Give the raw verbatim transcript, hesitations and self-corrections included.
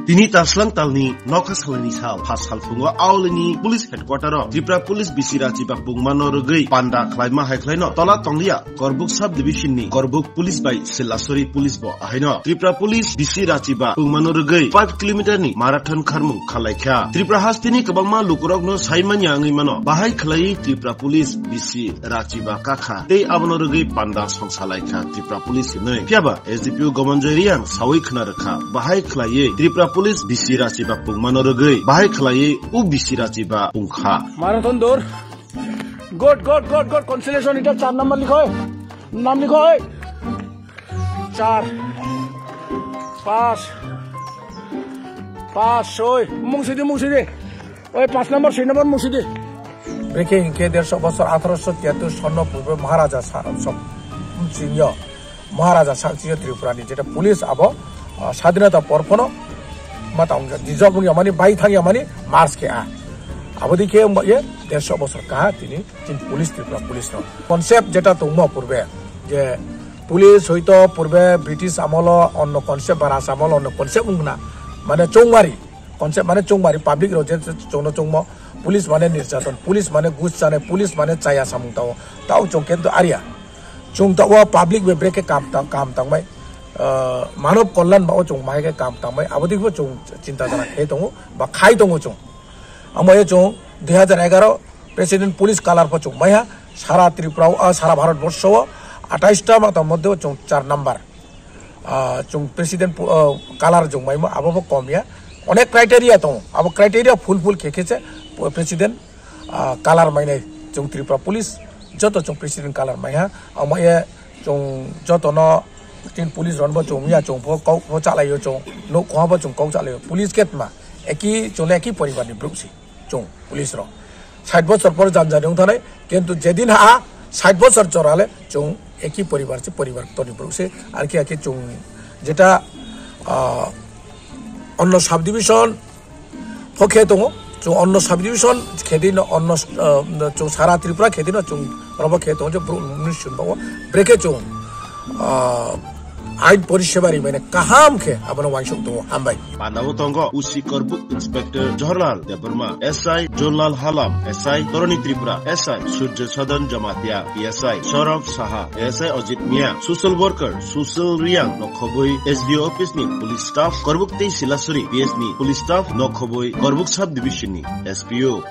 Tini Tarslang talni nokha salni sal, pha salphungo Aulini police headquarter o Tripura police bisi rachiba pungmano rwgwi panda khlaima hai khlaino tola tongliya Korbuk sub division ni Korbuk police bai Silasori police bo ahaino Tripura police bisi rachiba pungmano rwgwi five kilometer ni marathon kharmung khalaikha. Tripura hasteni kwbangma lukurokno saimanya wngwi mano, bahai khlaiwi Tripura police bisi rachiba kakha tei abono rwgwi panda songsa laikha Tripura police hinwi. Phiyaba S D P O Gomanjai Reang sawi khna rwkha, bahai khlaiwi Tripura police bisi rachiba pungmano rwgwi bahai khlaiwi o bisi rachiba pungkha. Marathon dor. Good, good, good, good. Consolation, ita char number likho. Nam likho. Char. Pas. Pas, soi. Mung sidi, mung sidi. Oi, pas number, soi number, mung sidi. Brekhe hinkhe dersho bosor, athroso tiyattor sonno purbe Maharaja sa-, som-, singyo. Maharaja sakchiyo Tripura ni jeta police abo, ah, sadinata por phono ma tang dijok wngya mani bai thangya mani march khe a. Abo dikhe wngba ye dersho bosor kaha tini chin police Tripura police no. Concept jeta tongmo purbe je police hoito purbe British amolo onno concept ba Raj amolo onno concept wngna mane chongmari concept mane chongmari public rok je chongno chongmo police mane nirjaton police mane gus chane police mane chaya samung tao tao chong kento aria. Chwng tabuk public bai brekhe kam tang, kam tangbai, ah, manob kolyan bao chwng bahai khe kam tangbai, abo dikbo chwng chinta jana khe tongo, ba khai tongo chwng. Amo ye chwng dui hajar egaroh President Police Colour pho chwng maiha, sara Tripura o, ah, sara Bharat borsho o athais ta mata moddhe o chwng char number. Ah, chwng President po-, ah, Colour chwng maimo, abo bo kom ya. Onek criteria tongo, abo criteria fulfill khe khe se President ah, colour mainai chwng Tripura police, joto chwng president colour maiha, omo ye chwng jotono tin police rokbo chwng ya chwng pho kok pho chalaio chwng, nuk khwa bo chwng kok chalaio, police ketma eki chwng le eki poribar ni borok si chwng police rok sait bochor por janja ni wngthanai, kintu jedin ha sait bochor chorale chwng eki poribar si poribar toni borok si, arki arki chwng jeta, ah, onno subdivision, pho khe tongo, chwng onno subdivision khe di no onno, ah, chwng sara Tripura khe di no chwng robo khe tongo je bru-, mnusun bago. Brekhe chwng, ah, ain poriseba ri mane kaham khe abono wansuk tongo, hambai. Panabo tongo U C Korbuk Inspector Johorlal Debbarma, S I Jonlal Halam, S I Toroni Tripura, S I Surjo Sadan Jamatia, P S I Saurabh Saha, S I Ajit Mia, social worker Sushil Riang, nokhobwi S D O office ni police staff, Korbuk tei Silasuri P S ni police staff, nokhobwi Korbuk sub division ni S P O.